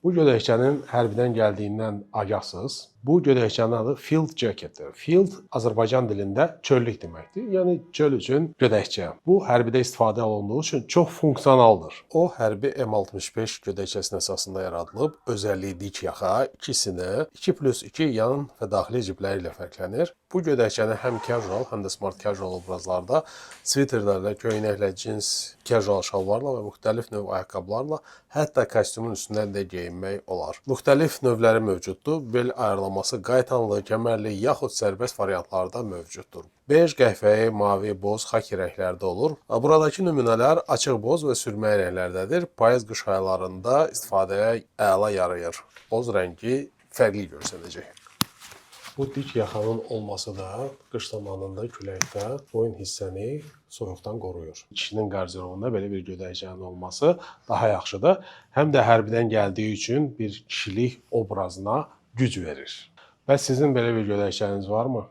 Bu gödəkçənin hərbidən gəldiyindən agahsınız. Bu gödəkçənin adı Field Jacketdir. Field Azərbaycan dilində çöllük deməkdir. Yəni çöl üçün gödəkçə. Bu hərbidə istifadə olunduğu üçün çox funksionaldır. O hərbi M65 gödəkçəsinin əsasında yaradılıb. Özəlliyi dik yaxa, ikisinə 2 + 2 yan və daxili cibləri ilə fərqlənir. Bu gödəkçəni həm casual, həm də smart casual obrazlarda sviterlərlə, köynəklə, cins, casual şalvarla və müxtəlif növ ayaqqabılarla, hətta kostyumun üstündən də geyinmək olar. Müxtəlif növləri mövcuddur. Bel ayarlaması qaytanlı, kəmərli yaxud sərbəst variantlarda mövcuddur. Bej, qəhvəyi, mavi, boz, xaki rənglərdə olur. Buradakı nümunələr açıq boz və sürməli rənglərdədir. Payız-qış aylarında istifadəyə əla yarayır. Boz rəngi fərqli görsənəcək. Bu dik yaxanın olması da qış zamanında küləkdə boyun hissəni soyuqdan qoruyur. Kişinin qarderobunda belə bir gödəkçənin olması daha yaxşıdır. Həm də hərbidən gəldiyi üçün bir kişilik obrazına güc verir. Bəs sizin belə bir gödəkçəniz varmı?